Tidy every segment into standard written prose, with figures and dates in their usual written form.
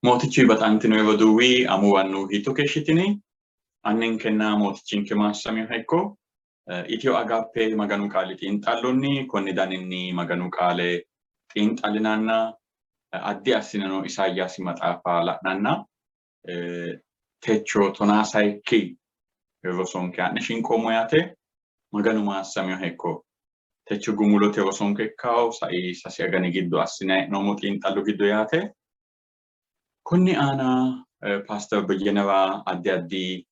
Mootichu baxantino roduuwi, amuwannu hiitto keeshshitini? Anninkenna Mootichinke maassamiha ikko. Itiyo Agape Maganu Qaali xiinxallonni konni daninni Maganu Qaale xiinxallinanna addi assineno Isayaasi maxaafa la'nanna techo 12 rosonke ha'ne shinqoommo yaate. Maganu maassamiha ikko. Techo gumulote rosonke ikkawo sai 3 agani giddo assine hee'noommo xiinxallo giddo yaate. Konni aana Paaster Beyyenera addi addi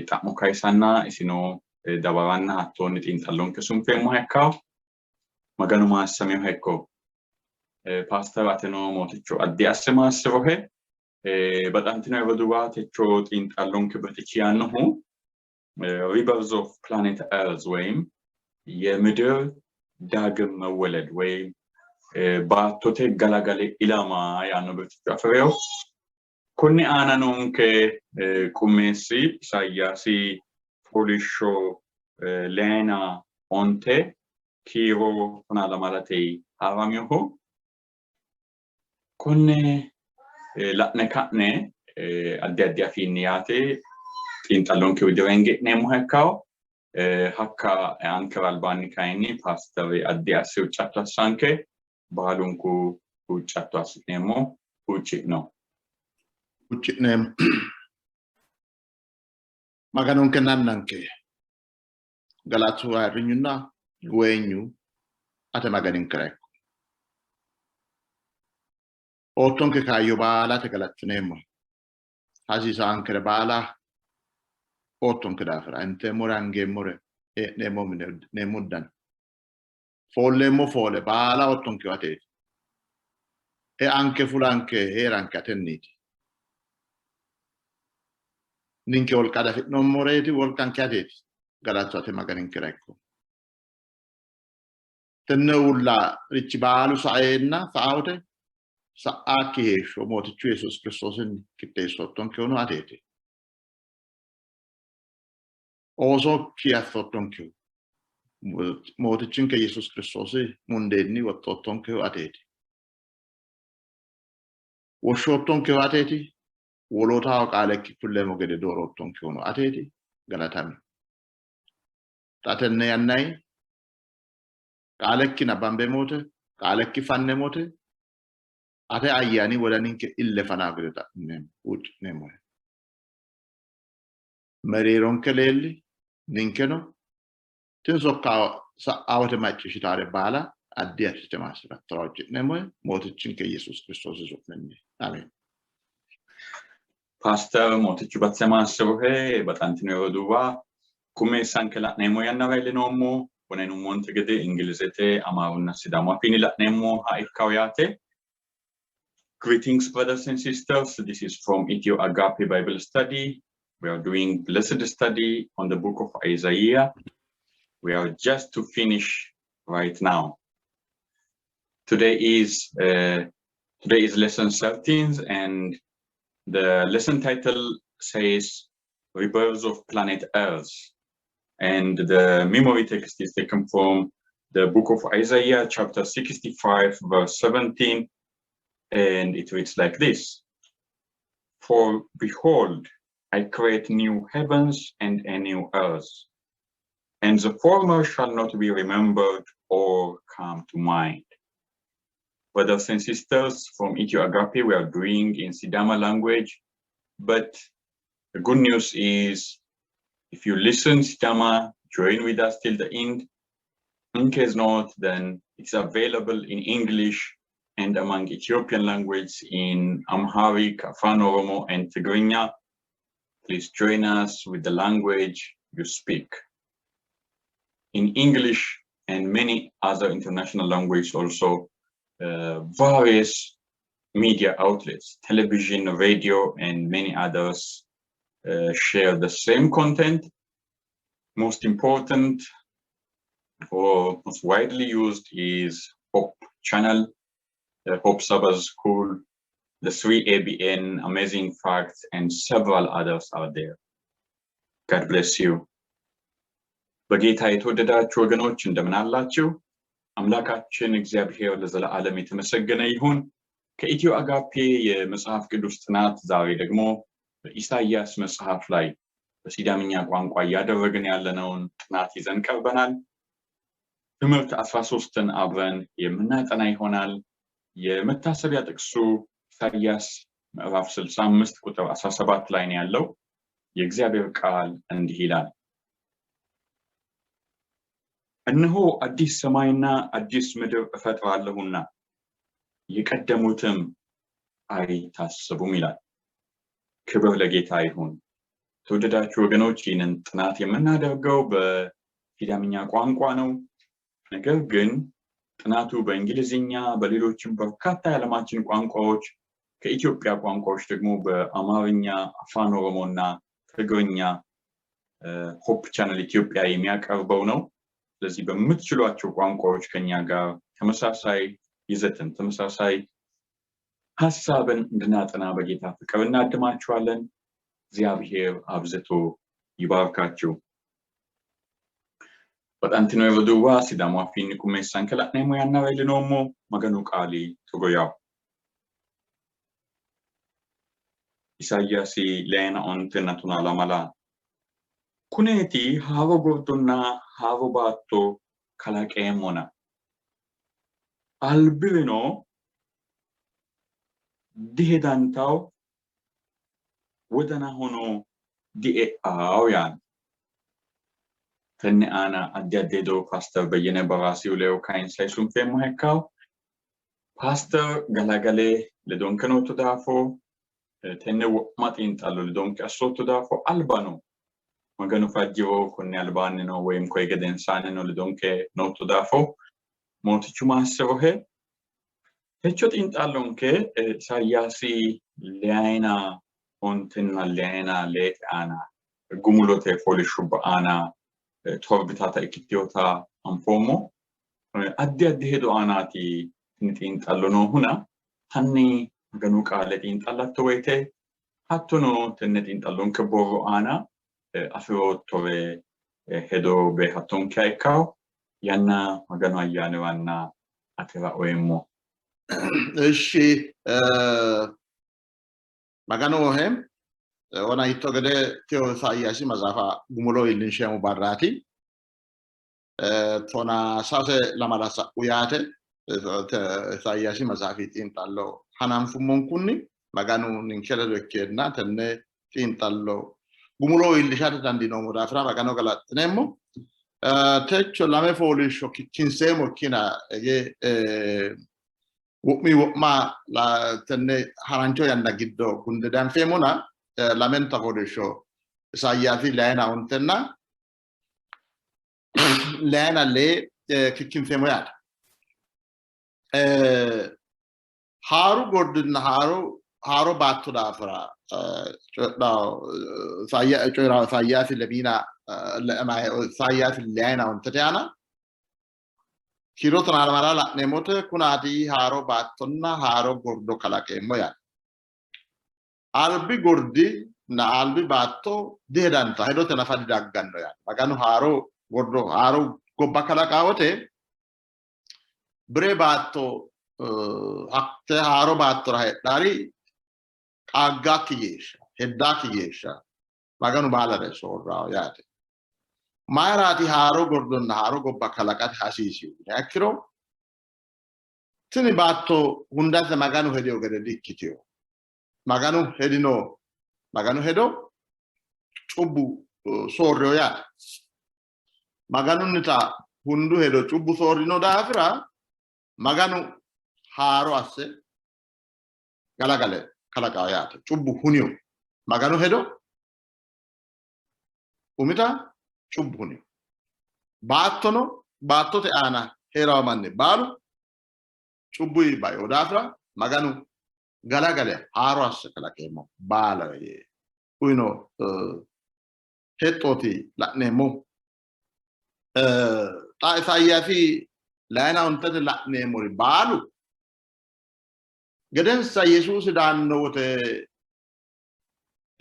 xa'mo kayisanna isino dawaranna hattoonni xiinxallonke sunfeemmoha ikkawo. Maganu maassamiha ikko. Paaster, ateno Mootichu addi asse maassirohe. Baxantino roduuwa, techo xiinxallonke birxichi yaannohu "Rebirth of Planet Earth" ወይም የምድር ዳግም መወለድ ወይም baattote galagale ilama yaanno birxicho afi'reyo. Konni aana noonke qummeessi Isayaasi fooliishsho 45 kiiro 12 haaraminohu. Konne la'ne ka'ne addi addi afiinni yaate xiinxallonke widira hinge'neemmoha ikkawo. Hakka ankera albaanni kayinni paasteri addi asse huuccatto assanke, baalunku huuccatto assi'neemmo, huucci'no. Huucci'neemmo. Maganonke nannanke, galatu, ayirrinyunna guweenyu ate Maganinkera ikko. Oottonke kaayyo baalate galattineemmo. Hasiisaankere baala oottonke daafira, inteemmore, angeemmore, hee'neemmo mine, uddi'neemmo uddano, foolleemmo foole baala oottonkehu ateeti. Eanke, fulanke, hee'ranke atenniiti. Ninke wolqa dafi'noommoreeti, wolqanke ateeti. Galatu ate Maganinkera ikko. Tenne uulla richi baalu saeenna sa'aote sa'aakki heeshsho Mootichu Yesuus Kiristoosinni qixxeessoottonkehuno ateeti. Oosokki assoottonkehu Mootichinke Yesuus Kiristoosi mundeenni woxxoottonkehu ateeti. Woshshoottonkehu ateeti. Wolootaho qaalekki kulleemmo gede dooroottonkehuno ateeti. Galatami. Xa tenne yannayi qaalekki nabbambeemmo wote, qaalekki fanneemmo wote, ate ayyaani wodaninke ille fanaa gede xa'mineemmo, huucci'neemmohe. Mereeronke leelli, ninkeno tini sokka sa'aa wote macciishshitaare baala addi assite maassi'rattora huucci'neemmohe, Mootichinke Yesuus Kiristoosi su'minni. Ameen. Paaster, Mootichu batise maassirohe. Baxantino roduuwa, qummeessanke la'neemmo yannara iillinoommo. Wonenummonte gede Ingilizete, Amaarunna Sidaamu afiinni la'neemmoha ikkawo yaate. Greetings, brothers and sisters. This is from Ethio Agape Bible Study. We are doing blessed study on the book of Isaiah. We are just to finish right now. Today is lesson 13 and the lesson title says "Rebirth of Planet Earth." And the memory text is taken from the book of Isaiah, chapter 65, verse 17. And it reads like this: "For behold, I create new heavens and a new earth, and the former shall not be remembered or come to mind." Brothers and sisters from Ethio Agape, we are doing in Sidama language, but the good news is if you listen Sidama, join with us till the end. In case not, then it's available in English and among Ethiopian language in Amharic, Afan Oromo, and Tigrinya. Please join us with the language you speak. In English and many other international languages also, various media outlets, television, radio, and many others share the same content. Most important or most widely used is Hope Channel, the Hope Sabbath School, the 3ABN, Amazing Facts, and several others are there. God bless you. በጌታ የተወደዳችሁ ወገኖች፣ እንደምን አላችሁ? አምላካችን እግዚአብሔር ለዘለዓለም የተመሰገነ ይሁን። ከኢትዮ አጋፔ የመጽሐፍ ቅዱስ ጥናት ዛሬ ደግሞ በኢሳይያስ መጽሐፍ ላይ በሲዳምኛ ቋንቋ እያደረግን ያለነውን ጥናት ይዘን ቀርበናል። ትምህርት 13ን አብረን የምናጠና ይሆናል። የመታሰቢያ ጥቅሱ ኢሳይያስ ምዕራፍ 65 ቁጥር 17 ላይ ነው ያለው። የእግዚአብሔር ቃል እንዲህ ይላል፣ እነሆ አዲስ ሰማይና አዲስ ምድር እፈጥራለሁና የቀደሙትም አይታሰቡም ይላል። ክብር ለጌታ ይሁን። ተወደዳችሁ ወገኖች፣ ይህንን ጥናት የምናደርገው በሲዳምኛ ቋንቋ ነው። ነገር ግን ጥናቱ በእንግሊዝኛ፣ በሌሎችም በርካታ የዓለማችን ቋንቋዎች፣ ከኢትዮጵያ ቋንቋዎች ደግሞ በአማርኛ፣ አፋን ኦሮሞ እና ትግርኛ ሆፕ ቻነል ኢትዮጵያ የሚያቀርበው ነው። ስለዚህ በምትችሏቸው ቋንቋዎች ከኛ ጋር ተመሳሳይ ይዘትን ተመሳሳይ ሀሳብን እንድናጠና በጌታ ፍቅር እናድማችኋለን። እግዚአብሔር አብዝቶ ይባርካችሁ። Baxantino roduuwa, Sidaamu afiinni qummeessanke la'neemmo yannara iillinoommo Maganu qaali togo yawo. Isayaasi leyina ontenna tonaa lamala, kuneeti haaro gordonna haaro baatto kalaqeemmona, albirino dihedantawo, wodanahono die'awo yaanno. Tenne aana addi addi hedo Paaster Beyyene Baraasihu ledo kayinse sunfeemmoha ikkawo. Paaster galagale ledonke nootto daafo, tenne wo'ma xiinxallo ledonke assootto daafo, albano Maganu fajjiro konni albaannino woyim koye gedensaannino ledonke nootto daafo Mootichu maassirohe. Techo xiinxallonke Isayaasi leyina ontenna leyina leete aana gumulote fooliishshubba aana torbitata ikkitinota anfoommo. Addi addi hedo aanaati tini xiinxallo noohuna, hanni Maganu qaale xiinxallatto woyite hattono tenne xiinxallonke borro aana afi'roottore hedo beehattonkeha ikkawo. Yanna Maganu ayyaaniranna atera oyeemmo. እሺ Maganu ohe wona hitto gede teyo Isayaasi maxaafa gumulo iillinsheemmo barraati. 16 lamala sa'u yaate Isayaasi maxaafi xiinxallo hananfummonkunni Maganu ninke ledo ikkeenna tenne xiinxallo gumulo iillishate dandiinoommo daafira Magano galaxxineemmo. Techo lame fooliishsho kikkinseemmo ikkina ege wo'mi wo'ma tenne harancho yanna giddo gunde danfeemmona lamenta fooliishsho Isayaasi leyina ontenna leyina lee kikkinseemmo yaate. Haaru gordinna haaro baatto daafira coyi'rawo Isayaasi lemiina Isayaasi leyina ontete aana kiiro tonaa lamala la'neemmote kunaati haaro baattonna haaro gordo kalaqeemmo yaanno. Albi gordi na albi baatto dihedanta, hedote nafa didagganno yaanno. Maganu haaro gordo haaro gobba kalaqaa wote bire baatto hatte haaro baattora heedhaari qaaggaakki geeshsha heddaakki geeshsha Maganu baalare soorrawo yaate. Mayiraati haaro gordonna haaro gobba kalaqate hasiisihu yiniha ikkiro, tini baatto hundase Maganu hedino gede di''ikkitino. Maganu hedino Maganu hedo cubbu soorrino yaate. Maganunnita hundu hedo cubbu soorrino daafira Maganu haaro asse galagale kalaqawo yaate. Cubbu hunino. Maganu hedo umita cubbu hunino. Baattono baattote aana hee'rawo manni baalu cubbuyi baino daafira Maganu galagale haaro asse kalaqeemmo baala yee uyino hexxooti la'neemmo. Xa Isayaasi layina ontete la'neemmori baalu gedensa Yesuusi daanno wote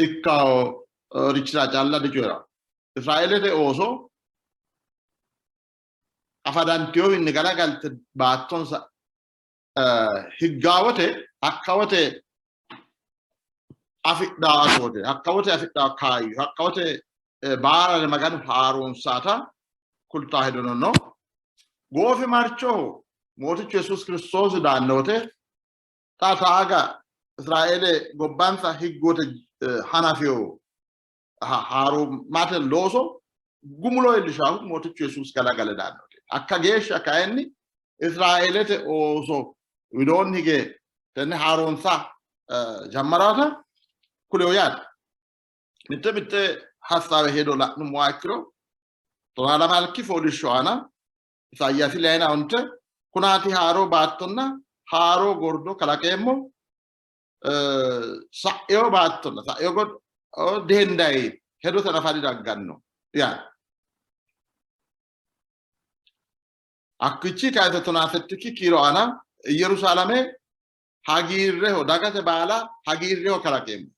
ikkawo richira calla dicoyi'ranno. Israeelete ooso qafadantinowiinni galagalte baattonsa higgaa wote Hakkawote afidhaa atoote, hakkawote afidhaa kaayyo, hakkawote baalare Maganu haaroonsaata kultaa hedono no. Goofimarchoho Mootichu Yesuusi Kiristoosi daanno wote xa taaga Israeele gobbansa higgote hanafino haaroo'mate looso gumulo iillishaahu Mootichu Yesuusi galagale daanno wote. Hakka geeshsha kayinni Israeelete ooso widoonni hige tenne haaroonsa jammaraata kuleyo yaate. Mitte mitte hassaawe hedo la'nummoha ikkiro 12 fooliishsho aana Isayaasi leyina onte kunaati haaro baattonna haaro gordo kalaqeemmo, sa'eyo baattonna sa'eyo gordo dihendayi hedote nafa didagganno yaate. Hakkiichi kayise 18 kiiro aana Yerusaalame hagiirreho dagate baala hagiirreho kalaqeemmo.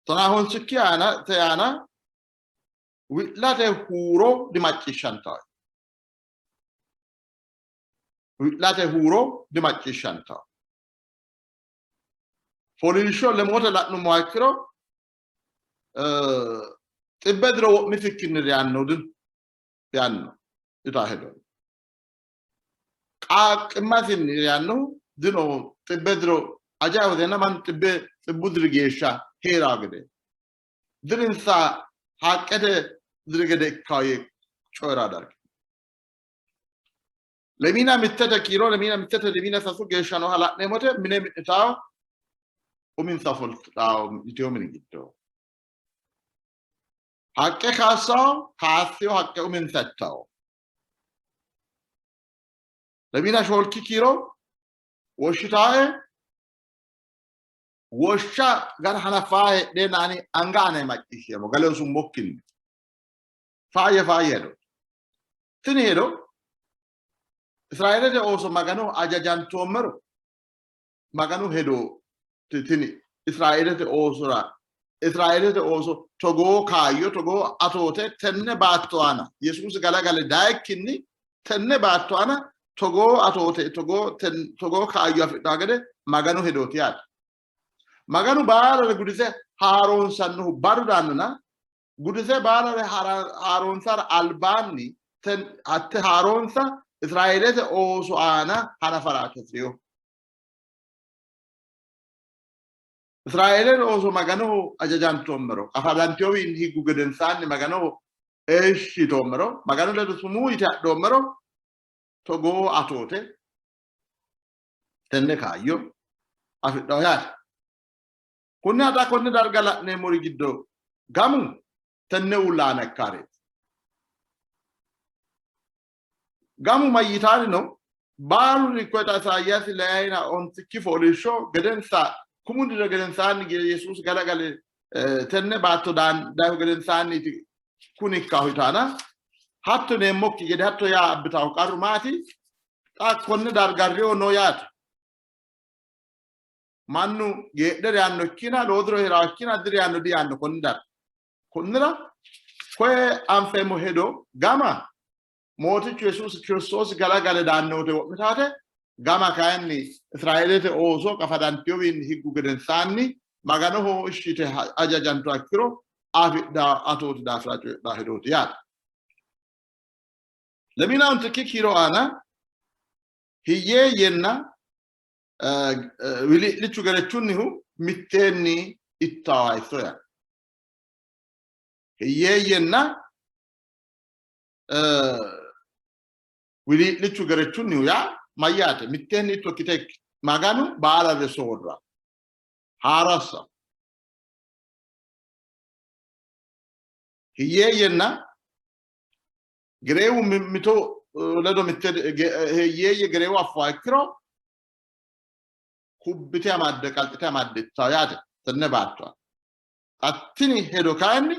19 aana te aana wi'late huuro dimacciishshantanno. Wi'late huuro dimacciishshantanno. Fooliishsho lemote la'nummoha ikkiro xibbe diro wo'misikkinni reyanno dino reyanno yitaa hedo. Qaaqqimmasinni reyannohu dino xibbe diro ajayi hoseenna mannu xibbe xibbu diri geeshsha hee'raa gede dirinsa haqqete diri gede ikkawo yee coyi'ra dargi. Lemiina mittete kiiro lemiina mittete lemiina sasu geeshsha nooha la'neemmote mine mi'nitawo uminsa fultawo mi'nitewo mini giddo. Haqqe kaassawo kaassiyo haqqe uminsa ittawo. Lemiina shoolki kiiro woshshitae woshsha gara hanafaa heedheenna ani anga ane macciishsheemmo gale usummokkinni faayye faayye hedo. Tini hedo Israeelete ooso Maganoho ajajantoommero Maganu hedo tini Israeelete oosora Israeelete ooso togoo kaayyo togoo atoote tenne baatto aana Yesuusi galagale dayikkinni tenne baatto aana togoo atoote togoo kaayyo afidhanno gede Maganu hedooti yaate. Maganu baalare gudise haaroonsannohu barru daannona gudise baalare haaroonsara albaanni hatte haaroonsa Israeelete ooso aana hanafara hasi'rino. Israeelete ooso Maganoho ajajantoommero qafadanteyowiinni higgu gedensaanni Maganoho eeshshi yitoommero Maganu ledo sumuu yite hadhoommero togoo atoote tenne kaayyo afidhanno yaate. Kunni xa konne darga la'neemmori giddo gamu tenne uulla aana ikkaareeti. Gamu mayyitaani no? Baaluri koyita Isayaasi leyina ontikki fooliishsho gedensa kumu diro gedensaanni Yesuusi galagale tenne baatto dayihu gedensaanniiti kuni ikkaahu yitaana hatto yineemmokki gede hatto yaa abbitahu qarru maati? Xa konne darga reyo no yaate. Mannu geedhe reyanno ikkina lowo diro hee'rawo ikkina direyanno diyaanno konni darga. Konnira koye anfeemmo hedo gama Mootichu Yesuusi Kiristoosi galagale daanno wote wo'mitaate, gama kayinni Israeelete ooso qafadanteyowiinni higgu gedensaanni Maganoho ishshi yite hajajantuha ikkiro afidhanno atooti daafira coyidhanno hedooti yaate. Lemiina ontikki kiiro aana hiyyeeyyenna wilii'lichu gerechunnihu mitteenni ittawo hayisso yaate. Hiyyeeyyenna wilii'lichu gerechunnihu yaa mayyaate? Mitteenni itto ikkite Maganu baalare soorra haaro assa. Hiyyeeyyenna gereewu mimmito ledo mitte hiyyeeyye gereewu affuha ikkiro kubbite amadde qalxite amadde ittawo yaate tenne baatto. Xa tini hedo kayinni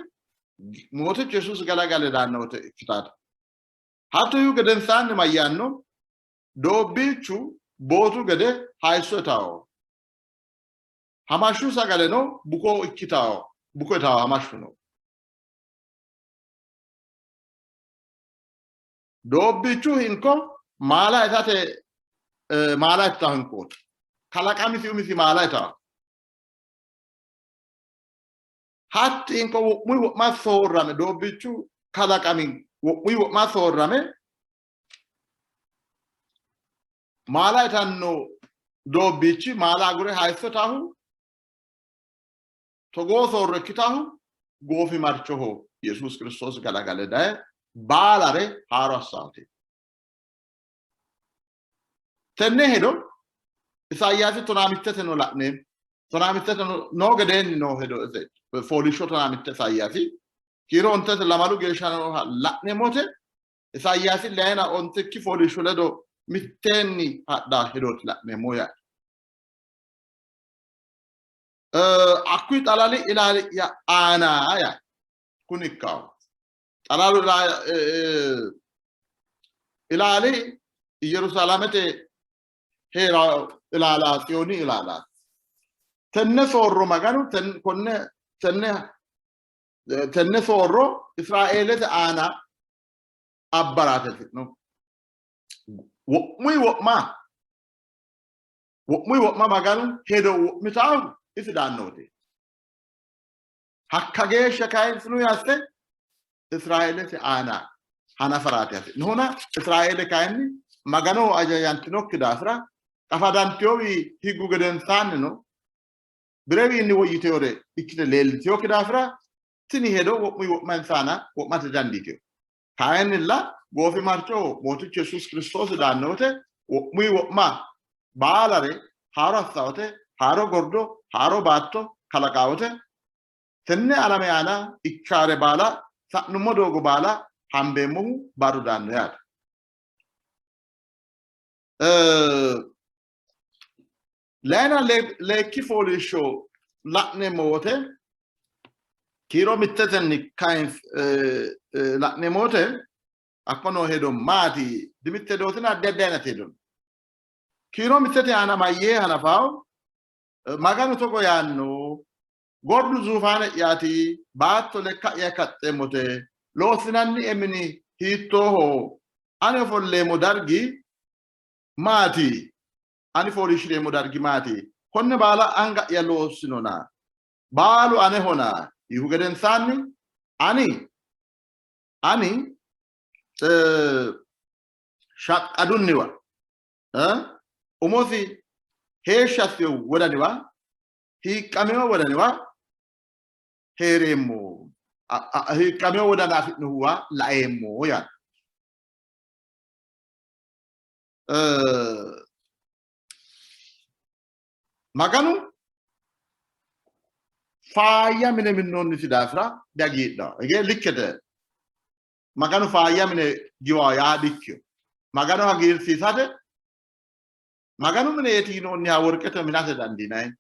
Mootichu Yesuusi galagale daanno wote ikkitaate. Hatto yiihu gedensaanni mayyaanno? Doobbiichu bootu gede hayisso itawo. Hamashshu sagaleno buko ikkitawo, buko itawo hamashshuno. Doobbiichu hinko maala itate Maala ittaa hinkooti. Kalaqamisi umisi maala itaa. Hatti hinko wo'muyi wo'ma soorrame doobbichu kalaqami wo'muyi wo'ma soorrame maala itanno doobbichi maala agure hayisso itaahu togoo soorro ikkitaahu goofimarchoho Yesuus Kiristoosi galagale daye baalare haaro assaati. Tenne hedo Isayaasi tonaamitteteno la'neemmo. Tonaamittete noo gedeenni noo hedo fooliishsho tonaamitte Isayaasi kiiro ontete lamalu geeshsha nooha la'neemmote Isayaasi leyina ontikki fooliishsho ledo mitteenni hadha hedooti la'neemmo yaate. Hakkuyi xalali ilaali'ya aana yaate. Kuni ikkawo. Xalalu ilaali Yerusaalamete hee'ra ilaala Tsiyooni ilaalaati. Tenne soorro Maganu konne tenne tenne soorro Israeelete aana abbaraate hasi'no. Wo'muyi wo'ma wo'muyi wo'ma Maganu hedo wo'mitaahu isi daannooti. Hakka geeshsha kayinni asse Israeelete aana hanafaraati hasi'nohuna Israeele kayinni Maganoho ajajantinokki daafira qafadanteyowi higgu gedensaannino birewiinni woyyiteyore ikkite leelliteyokki daafira tini hedo wo'muyi wo'ma insa aana wo'mate dandiitino. Kayinnilla goofimarchoho Mootichu Yesuusi Kiristoosi daanno wote wo'muyi wo'ma baalare haaro assaa wote, haaro gordo, haaro baatto kalaqaa wote tenne alame aana ikkaare baala sa'nummo doogo baala hambeemmohu barru daanno yaate. Layina leekki fooliishsho la'neemmo wote kiiro mittetenni kayinse la'neemmo wote hakko noo hedo maati? Dimitte hedootina addi addi ayinati hedo no. Kiiro mittete aana mayyee hanafawo? Maganu togo yaanno, gordu zuufaane'yaati, baatto lekka'ya kaxxeemmote. Loossinannie mini hiittooho? Ani ofolleemmo dargi maati? Ani fooliishshi'reemmo dargi maati? Konne baala anga'ya loossinona, baalu anehona yiihu gedensaanni, ani ani shaqqadunniwa umosi heeshshi assino wodaniwa hiiqqamino wodaniwa hee'reemmo, hiiqqamino wodana afi'nohuwa laeemmo yaanno. Maganu faayya mine minnoonnisi daafira dihagiidhanno. Hige likkete Maganu faayya mine giwa yaa dikkino. Magano hagiirsiisate Maganu mineeti yinoonniha worqete minate dandiinanni.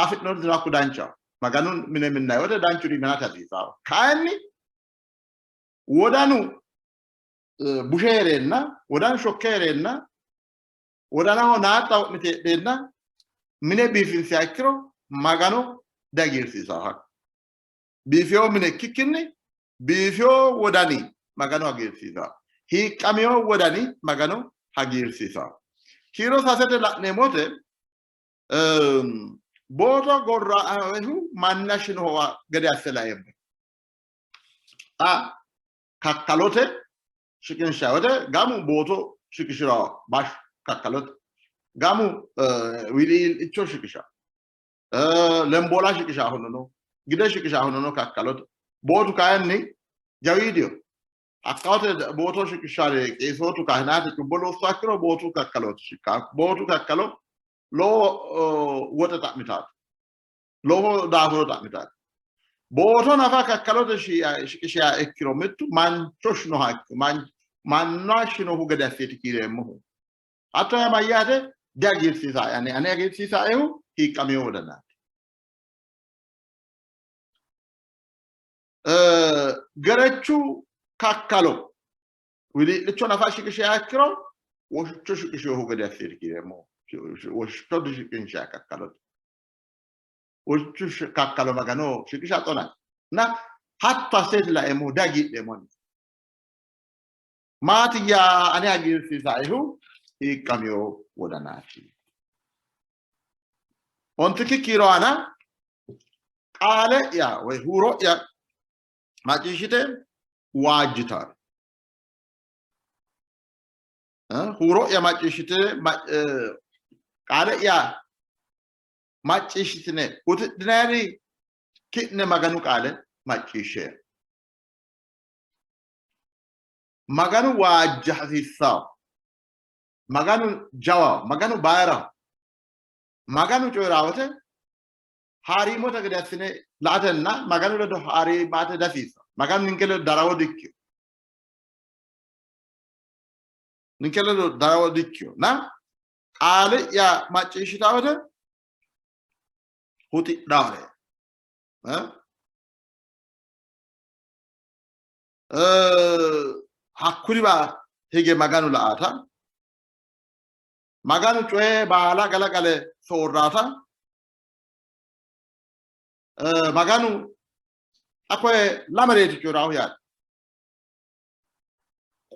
Afi'noonnitino hakku danchaho. Maganu mine minnanni wote danchuri minate hasiisanno. Kayinni wodanu bushe hee'reenna, wodanu shokke hee'reenna, wodanaho naaxxa wo'mite heedheenna mine biifinsiha ikkiro Magano dihagiirsiisanno. Hakku biifewo mine ikkikkinni biifewo wodani Magano hagiirsiisanno. Hiiqqamino wodani Magano hagiirsiisanno. Kiiro sasete la'neemmote booto gorra'ahu manna shinoha gede asse laeemmo. Xa kakkalote shiqinshanni wote gamu booto shiqishi'ranno bashsho kakkalote, gamu wilii'licho shiqishanno, lemboola shiqishannohuno no, gide shiqishannohuno no kakkalote. Bootu kayinni jawiidiho. Hakkawote booto shiqishshari qeesootu kahinaate cubbo loossuha ikkiro bootu kakkalooti shiqqanno. Bootu kakkalo lowo woxe xa'mitanno. Lowo daafuro xa'mitanno. Booto nafa kakkalote shiqishiha ikkiro mittu mancho shinoha ikkiro manna shinohu gede asseeti kiireemmohu. Hatto yaa mayyaate? Dihagiirsiisae. Ane ane hagiirsiisaehu hiiqqamino wodanaati. Gerechu kakkalo wilii'licho nafa shiqishiha ikkiro woshicho shiqishinohu gede asseeti kiireemmohu. Woshicho dishiqinshayi kakkalote. Woshichu kakkalo Maganoho shiqisha xonate. Na hatto asseeti laeemmohu dihagiidheemmo ani. Maatiyya ane hagiirsiisaehu hiiqqamino wodanaati. Ontikki kiiro aana qaale'ya woy huuro'ya macciishshite waajjitare. Huuro'ya macciishshite, qaale'ya macciishshitine huxidhinayiri ki'ne Maganu qaale macciishshe. Maganu waajja hasiissawo. Maganu jawaho. Maganu bayiraho. Maganu coyi'raa wote haariimote gede assine la''atenna Maganu ledo haariimate dihasiissanno. Maganu ninke ledo darawo dikkino. Ninke ledo darawo dikkino. Na qaali'ya macciishshita wote huxidhaare. Hakkuriwa hige Maganu la''ata, Maganu coye baala galagale soorrata, Maganu xa koye lamereeti coyi'raahu yaate.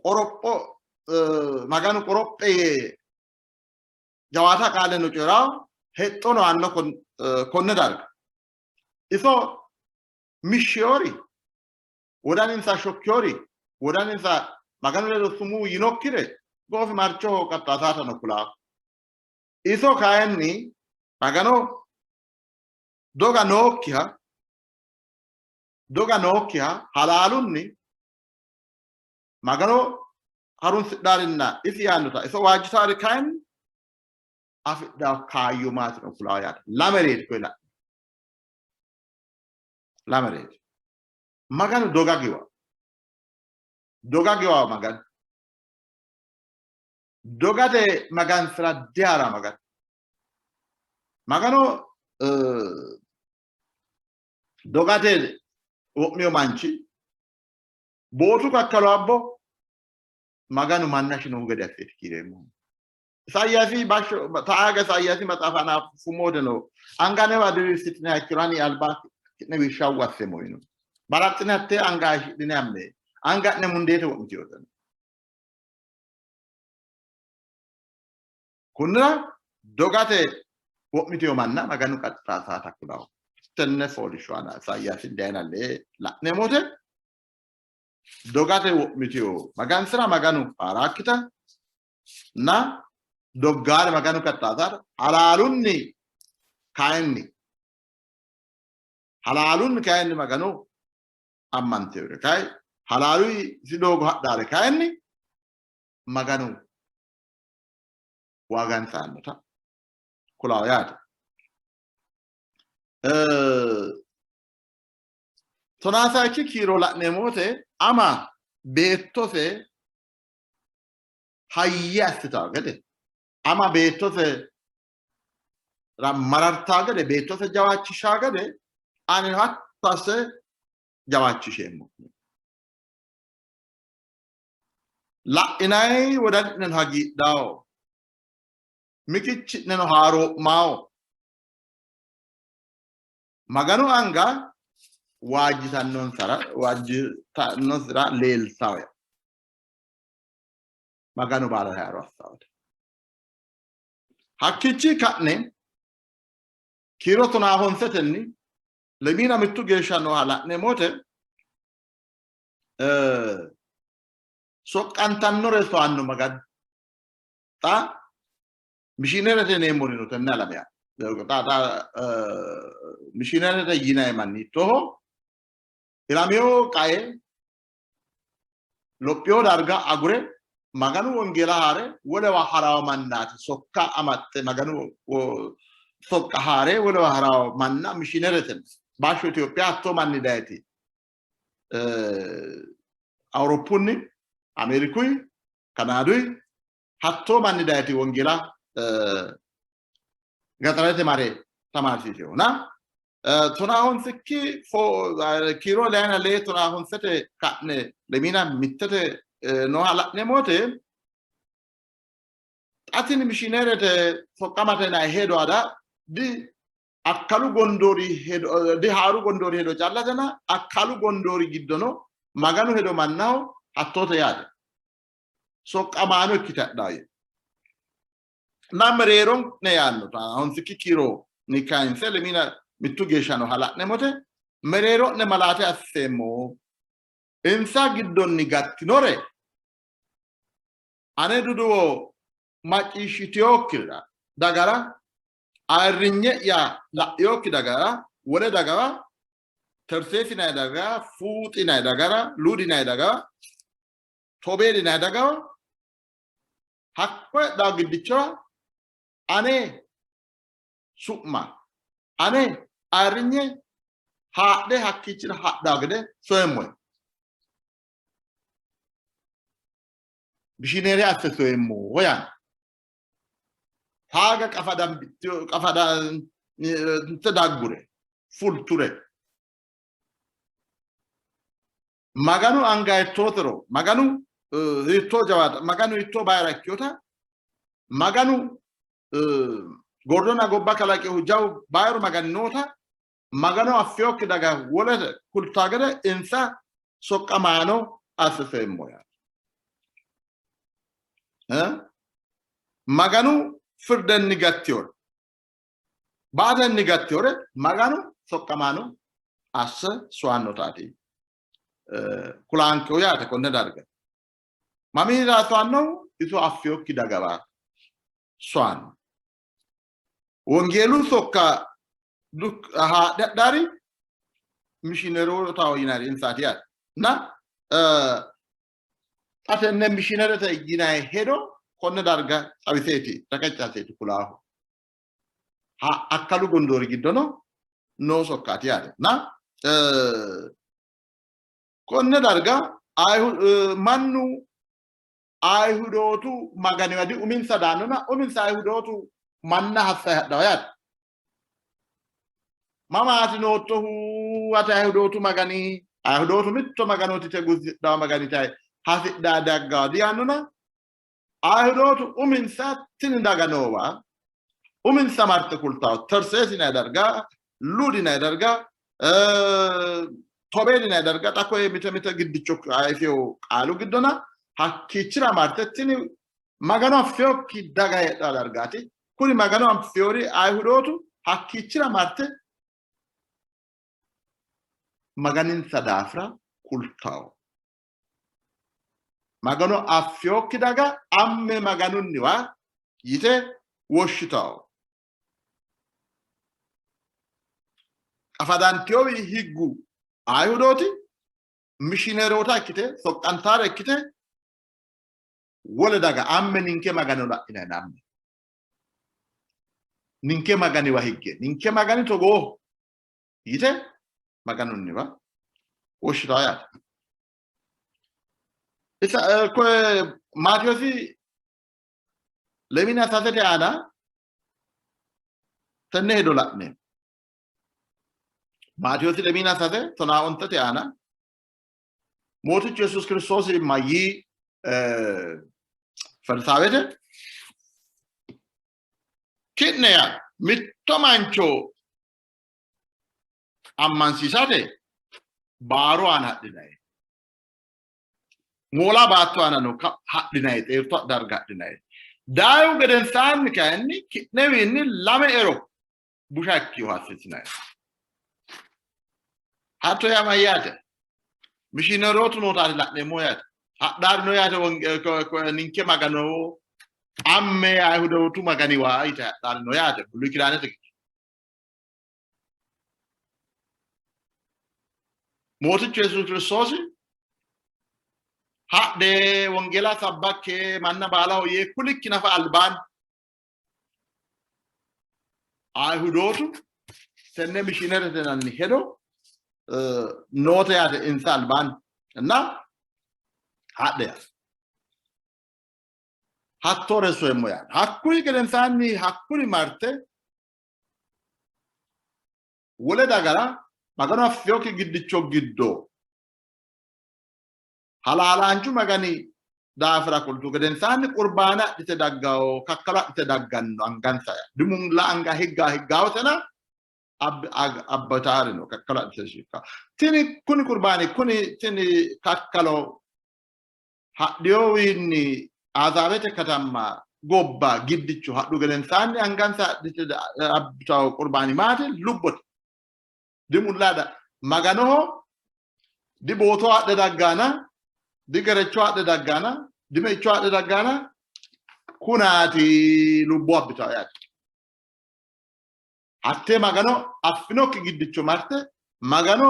Qoropho Maganu qorophe yee jawaata qaaleno coyi'raahu hexxono aanno konne darga. Iso mishshiori, wodaninsa shokkiori, wodaninsa Maganu ledo sumuu yinokkire goofimarchoho qaxxaasaatano kulaahu. Iso kayinni Magano doga nookkiha, doga nookkiha halaalunni Magano harunsidhaarinna isi yaannota iso waajjitaari kayinni afidhawo kaayyo maatino kulaahu yaate. Lamereeti koye la'ne. Lamereeti. Maganu doga giwa. Doga giwa Maganu. Dogate magansi'ra dihara Maganu. Magano dogate wo'miyo manchi bootu kakkalo abbo Maganu manna shinohu gede asseeti kiireemmohu. Isayaasi bashsho taaga Isayaasi maxaafa anafummoodeno anganewa diriirsitiniha ikkiro ani alba ki'ne wishshawu asseemmo yiino. Balaxxine hattee anga hayishidhine amme, anga'ne mundeete wo'mitinote. Kunnira dogate wo'mitino manna Maganu qaxxaasaata kulawo. Tenne fooliishsho aana Isayaasi dayina lee la'neemmote dogate wo'mitino magansi'ra Maganu haaraakkita na doggaare Maganu qaxxaasaata halaalunni kayinni halaalunni kayinni Maganu ammantewore kayi halaalu isi doogo hadhaare kayinni Maganu waagansa aannota kulawo yaate. Tonaasayikki kiiro la'neemmo wote ama beettose hayye assitawo gede, ama beettose marartawo gede, beettose jawaachishawo gede ani hatto asse jawaachisheemmo. La'inay wodani'neno hagiidhawo, miqichi'neno haaroo'mawo. Maganu anga waajjitannonsara waajjitannonsara leeltawo. Maganu baala haaro assawo. Hakkiichi ka'ne kiiro tonaa honsetenni lemiina mittu geeshsha nooha la'neemmo wote soqqantannore soanno Maganu. Xa mishiinerete yineemmori no tenne alame aana. Xa xa mishiinerete yinanni manni hiittooho? Ilamino qae lophino darga agure Maganu wongeela haare wolewa harawo mannaati. Sokka amaxxe Maganu sokka haare wolewa harawo manna mishiinerete. Bashsho Itiyophiya hattoo manni dayeti. Awuroppunni, Ameerikuyi, Kanaaduyi hattoo manni dayeti wongeela gaxarete mare tamaarsiisehuna. Tonaa honsikki kiiro leyina lee tonaa honsete ka'ne lemiina mittete nooha la'neemmo wote xa tini mishiinerete soqqamate yinanni hedo ada di akkalu gondoori hedo di haaru gondoori hedo callatena akkalu gondoori giddono Maganu hedo mannaho hattoote yaate. Soqqamaano ikkite hadhaayye. Na mereero'ne yaannota honsikki kiiro ni kayinse lemina mittu geeshshano hala'nemote mereero'ne malaate asseemmo. Insa giddonni gattinore ane duduwo macciishshitinokkirira dagara ayirrinye'ya la'inokki dagara wole dagara Terseesi yinanni dagara, Fuuxi yinanni dagara, Luudi yinanni dagara, Tobeeli yinanni dagara hakko heedhanno giddichora ane su'ma ane ayirrinye haadhe hakkiichira hadhanno gede soyemmohe. Mishineere asse soyemmo yaanno. Taaga qafadante daggure fulture Maganu anga hiittootero, Maganu hiittoo jawaata, Maganu hiittoo bayira ikkinota, Maganu gordonna gobba kalaqinohu jawu bayiru Magani noota, Magano affinokki daga wole kultaa gede insa soqqamaano asse soyemmo yaate. Maganu firdenni gattiyore, baatenni gattiyore Maganu soqqamaano asse soyannotaati kulaankehu yaate konne darga. Mamiira soyannohu? Iso affinokki dagawa soyanno. Wongeelu sokka haadhe hadhaari mishinerootaho yinanni insaati yaate. Na xa tenne mishinerete yinanni hedo konne darga xawiseeti reqecci asseeti kulaahu. Akkalu gondoori giddono noo sokkaati yaate. Na konne darga mannu Ayihudootu Maganiwa di uminsa daannona uminsa Ayihudootu manna hassayi hadhawa yaate. Mamaati noottohu ati Ayihudootu Magani? Ayihudootu mitto Maganooti te guzzidhawa Magani tayi hasidhaa daggawa diyaannona Ayihudootu uminsa tini daga noowa uminsa marte kultawo Terseesi yinanni darga, Luudi yinanni darga, Tobeeli yinanni darga xa koye mite mite giddicho ayifeyo qaalu giddona hakkiichira marte tini Magano affeyokki daga heedhawo dargaati. Kuri Magano affeyori Ayihudootu hakkiichira marte Maganinsa daafira kultawo. Magano affiyokki daga amme Maganunniwa yite woshshitawo. Qafadantiyowi higgu Ayihudooti mishineroota ikkite soqqantaare ikkite wole daga amme ninke Magano la'inanni amme ninke Maganiwa higge ninke Magani togooho yite Maganunniwa woshshitawo yaate. Isa koye Maatewoosi lemina sasete aana tenne hedo la'ne Maatewoosi lemina sase tonaa ontete aana Mootichu Yesuusi Kiristoosi mayyii Farisaawete ki'ne yaa mitto mancho ammansiisate baaru aana hadhinayi moola baatto aana no hadhinayi xeerto darga hadhinayi dayihu gedensaanni kayinni ki'newiinni lame ero busha ikkiho assitinayi. Hatto yaa mayyaate? Mishinerootu nootaati la'neemmo yaate. Hadhaarino yaate ninke Magano amme Ayihudootu Maganiwa yite hadhaarino yaate Buluy Kidaanete giddo. Mootichu Yesuusi Kiristoosi hadhe wongeela sabbakke manna baalaho yee kulikki nafa albaanni Ayihudootu tenne mishinerete yinanni hedo noote yaate insa albaanni እና hadhe yaate hattoore soyemmo yaate. Hakkuyi gedensaanni hakkuri marte wole dagara Maganu affinokki giddicho giddo halaalaanchu Magani daafira kultu gedensaanni qurbaana adhite daggawo kakkalo adhite dagganno angansa dimulla anga higga higgaawotena abbataarino kakkalo adhite shiqqa tini kuni qurbaani kuni tini kakkalo hadhiyowiinni Azaabete katamma gobba giddicho hadhu gedensaanni angansa adhite abbitawo qurbaani maati? Lubbote. Dimullaada Maganoho dibooto adhe daggana, digerecho adhe daggana, dimeicho adhe daggana, kunaati lubbo abbitawo yaate. Hattee Magano affinokki giddicho marte Magano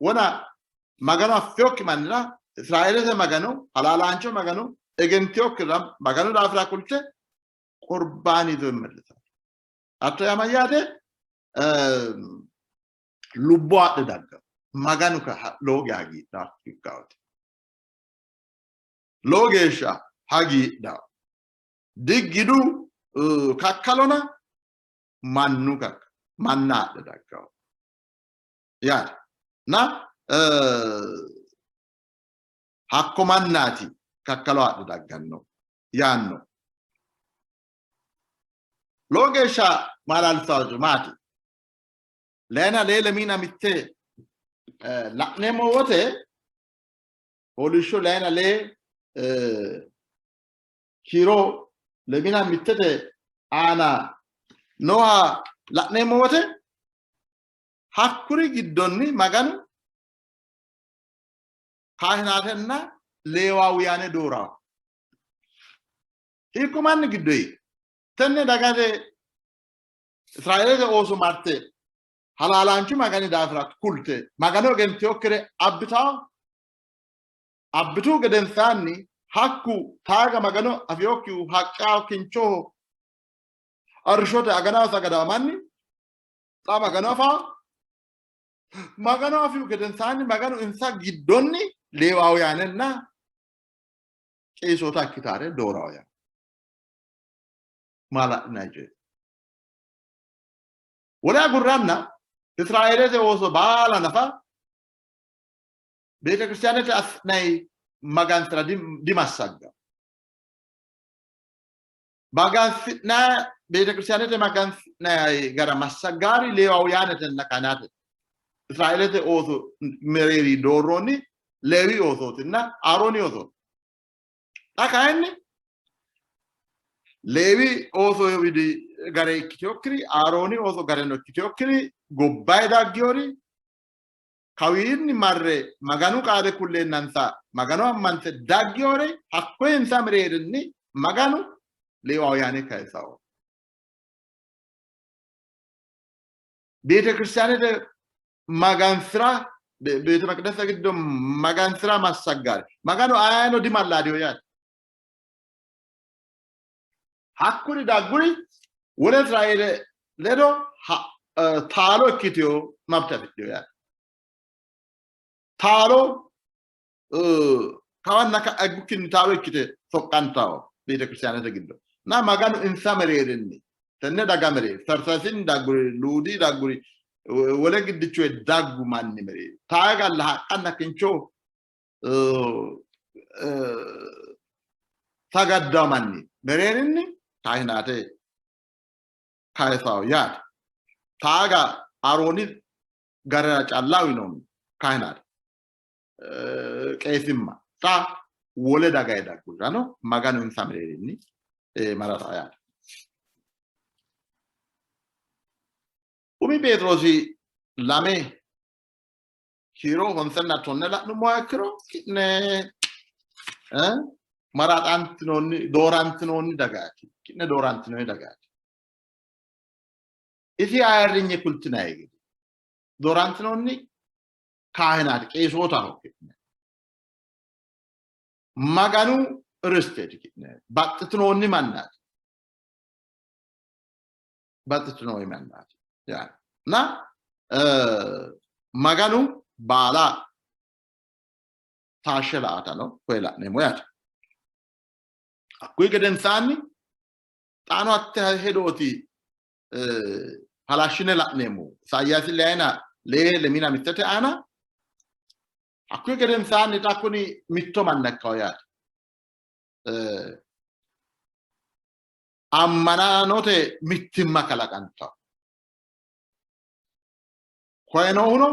wona Magano affinokki mannira Israeelete Magano halaalaancho Magano egentinokkira Maganu daafira kulte qurbaani yizo immellisanno. Hatto yaa mayyaate? Lubbo adhe dagganno. Maganu lowo geeshsha hagiidhanno ikkaati. Lowo geeshsha hagiidhanno. Diggidu kakkalona mannu kakka manna adhe dagganno yaate. Na hakko mannaati kakkalo adhe dagganno yaanno. Lowo geeshsha maala'lisanno maati? Lena lee lemiina mitte la'neemmo wote fooliishsho lena lee kiiro lemiina mittete aana nooha la'neemmo wote hakkuri giddonni Maganu kaahinaatenna Leewaawuyaane doorawo. Hiikko manni giddoyi? Tenne dagate Israeelete ooso marte halaalaanchu Magani daafira kulte Magano egentinokkire abbitawo. Abbitu gedensaanni hakku taaga Magano afinokkihu haqqaho, kinchoho, arrishshote aganaho sagadawo manni xa Magano afawo. Magano afihu gedensaanni Maganu insa giddonni Leewaawuyaanenna qeesoota ikkitaare doorawo yaa maala'linanni coye. Wole agurranna Israeelete ooso baala nafa beetekiristaanete assi'nanni magansi'ra dimassagganno. Magansi'nanni beetekiristaanete magansi'nanni gara massaggaari Leewaawuyaanetenna kaanaatete. Israeelete ooso mereeri doorroonni Leewi oosootinna Aarooni oosooti. Xa kayinni Leewi ooso widi gare ikkitinokkiri, Aarooni ooso gareno ikkitinokkiri gobbayi daggiyori kawiinni marre Maganu qaale kulleennansa Magano ammante daggiyore hakkoye insa mereerinni Maganu Leewaawuyaane kayisawo. Beetekiristaanete magansi'ra beete maqidasa giddo magansi'ra massaggaare Maganu ayeno dimallaadiyo yaate. Hakkuri dagguri wole Israeele ledo taalo ikkitino mabte afidhino yaate. Taalo kawanna ka'a higgukkinni taalo ikkite soqqantawo beetekiristaanete giddo. Na Maganu insa mereerinni tenne daga mereeri Tarsasinni dagguri, Luudi dagguri, wole giddichuwe daggu manni mereeri taagalla haqqanna kincho sagaddawo manni mereerinni kaahinaate kayisawo yaate. Taaga Aarooni garera calla uyinoonni kaahinaate qeesimma xa wole dagayi daggurirano Maganu insa mereerinni marara yaate. Umi Pheexiroosi 2 kiiro 9 10 la'nummoha ikkiro ki'ne maraxantinoonni doorantinoonni dagaati. Ki'ne doorantinoonni dagaati. Isi ayirrinye kultinanni gede doorantinoonni kaahinaati, qeesootaho ki'ne. Maganu risteeti ki'ne, baxxitinoonni mannaati. Baxxitinoonni mannaati. Na Maganu baala taashshe la''atano koye la'neemmo yaate. Hakkuyi gedensaanni xaano hatte hedooti halashshine la'neemmo. Isayaasi leyina lee lemiina mittete aana hakkuyi gedensaanni xa kuni mitto manna ikkawo yaate. Ammanaanote mittimma kalaqantawo. Koye noohuno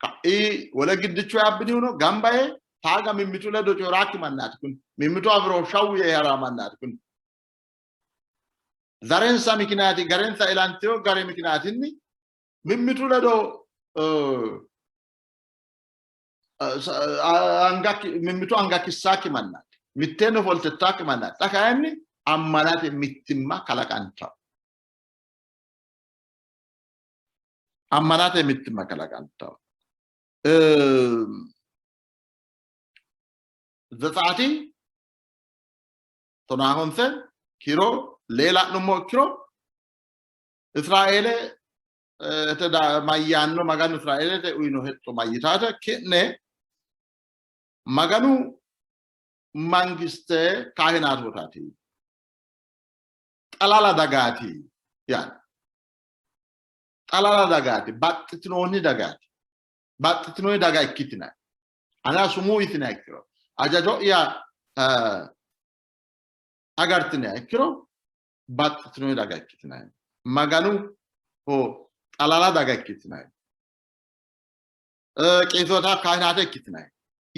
ka'i wole giddicho abbinihuno gamba yee taaga mimmitu ledo coyi'raakki mannaati kuni. Mimmitu afiro shawwu yee ha'raa mannaati kuni. Zarensa mikinaati garensa ilantino gare mikinaatinni mimmitu ledo mimmitu anga kissaakki mannaati. Mitteenni ofoltettaakki mannaati. Xa kayinni ammanate mittimma kalaqantanno. Ammanate mittimma kalaqantanno. Zetsaati 15 kiiro 2 la'nummo ikkiro Israeele mayyaanno Maganu Israeelete uyino hexxo mayyitaate ki'ne Maganu mangiste kaahinaatootaati xalala dagaati yaanno. Xalala dagaati, baxxitinoonni dagaati, baxxitinoonni daga ikkitinanni anera sumuu yitiniha ikkiro, hajajo'ya agartiniha ikkiro baxxitinoonni daga ikkitinanni, Maganu xalala daga ikkitinanni, qeesoota kaahinaate ikkitinanni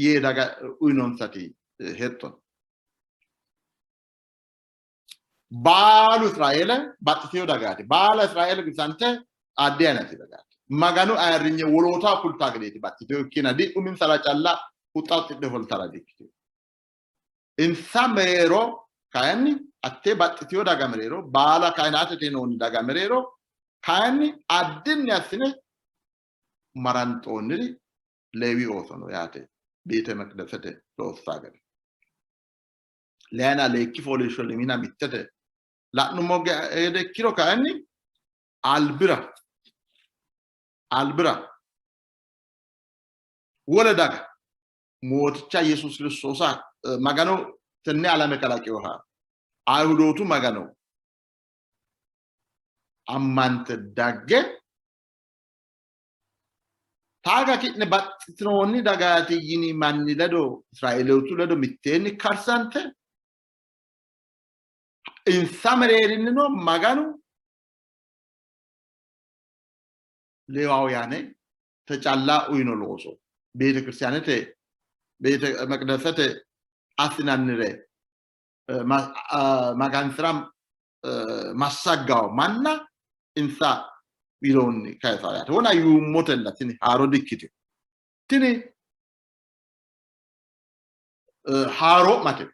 yee daga uyinonsati hexxo. Baalu Israeele baxxitino dagaati. Baala Israeele gisante addi ayinati dagaati. Maganu ayirrinye wolootaho kultaa gedeeti baxxitino ikkina di uminsara calla huxxa huxxidhe holtara dikkitino. Insa mereero kayinni hattee baxxitino daga mereero baala kainaatete yinoonni daga mereero kayinni addinni assine maranxoonniri Leewi ooso no yaate beete meqdesete loossaa gede. Leyana leekki fooliishsho lemina mittete la'nummo gede ikkiro kayinni albira albira wole daga Mooticha Yesuus Kiristoosa Magano tenne alame kalaqinoha Ayihudootu Magano ammante dagge taaga ki'ne baxxitinoonni dagaati yini manni ledo Israeelootu ledo mitteenni karsante insa mereerinnino Maganu Leewaawuyaane te calla uyino looso beetekiristaanete beete meqdesete assinannire magansi'ra massaggawo manna insa widoonni kayisa yaate. Wona yuummotella tini haaro dikkitino. Tini haaroo'mate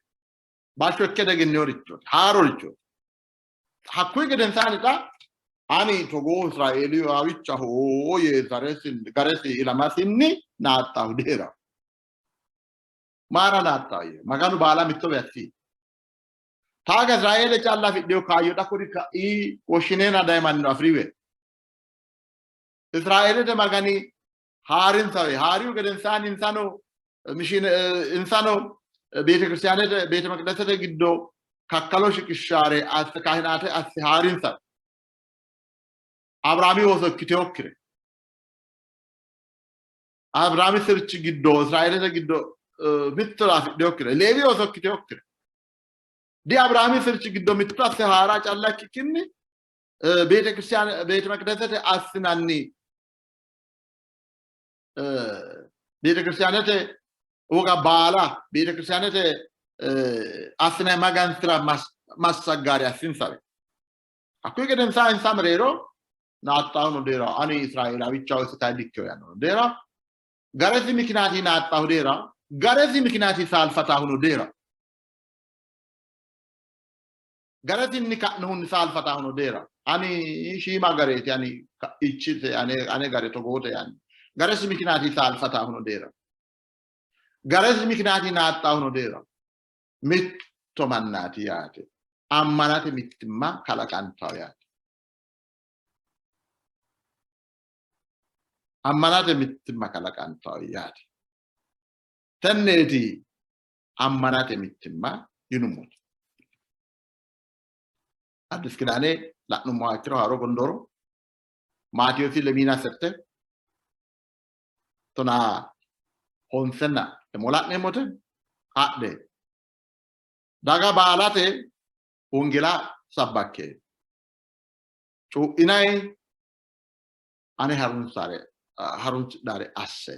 bashsho ikke degenneworichooti haarorichooti. Hakkuyi gedensaanni xa ani togoo Israeelaawichaho yee garesi ilamasinni naaxxahu dihee'ranno. Maara naaxxahu yee Maganu baala mitto assi. Taaga Israeele calla afidhino kaayyo xa kuri ka'i woshshineenna daye mannino afi'riwe. Israeelete Magani haarinsawe haarihu gedensaanni insano insano beetekiristaanete beete meqdesete giddo kakkalo shiqishshaare asse kaahinaate asse haarinsa. Abiraami ooso ikkiteyokkire Abiraami sirchi giddo Israeelete giddo mitto afidheyokkire Leewi ooso ikkiteyokkire di Abiraami sirchi giddo mitto asse haara calla ikkikkinni beetekiristaane beete meqdesete assinanni beetekiristaanete woga baala beetekiristaanete assinanni magansi'ra massaggaari assinsare. Hakkuyi gedensaa insa mereero naaxxahuno deera ani Israeelaawichaho isi kayi dikkeho yaannono deera garesi mikinaati naaxxahu deera garesi mikinaati saalfataahuno deera garesinni ka'nohunni saalfataahuno deera ani shiima gareeti ani ichite ane gare togoote yaanni garesi mikinaati saalfataahuno deera garesi mikinaati naaxxaahuno deera mitto mannaati yaate ammanate mittimma kalaqantawo yaate ammanate mittimma kalaqantawo yaate tenneeti ammanate mittimma yinummoti. Addis Kidaane la'nummoha ikkiro haaro gondooro Maatiyoosi lemiina sette tonaa honsenna lemo la'neemmote hadhe daga baalate wongela sabbakke cuu'inayi ane harunsare harunsidhare asse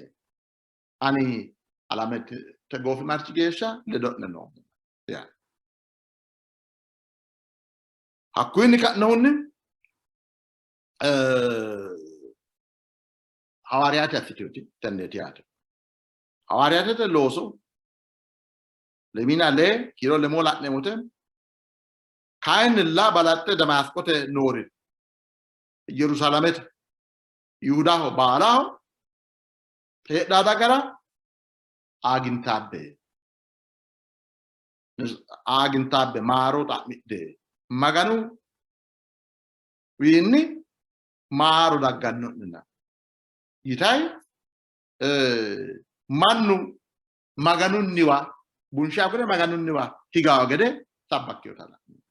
ani alamete goofimarchi geeshsha ledo'ne noommo. Hakkuyinni ka'nohunni hawaariyaate assiteoti tenneeti yaate. Hawaariyaatete looso 22 kiiro 6 la'neemmote kayinnilla balaxxe Damaasqote noori Yerusaalamete Yihudaho baalaho heedhaa dagara aagintaabbe aagintaabbe maaro xa'midhe Maganu wiinni maaro dagganno'nena yitayi mannu Maganunniwa bunshe agure Maganunniwa higawo gede sabbakkinota la'neemmo.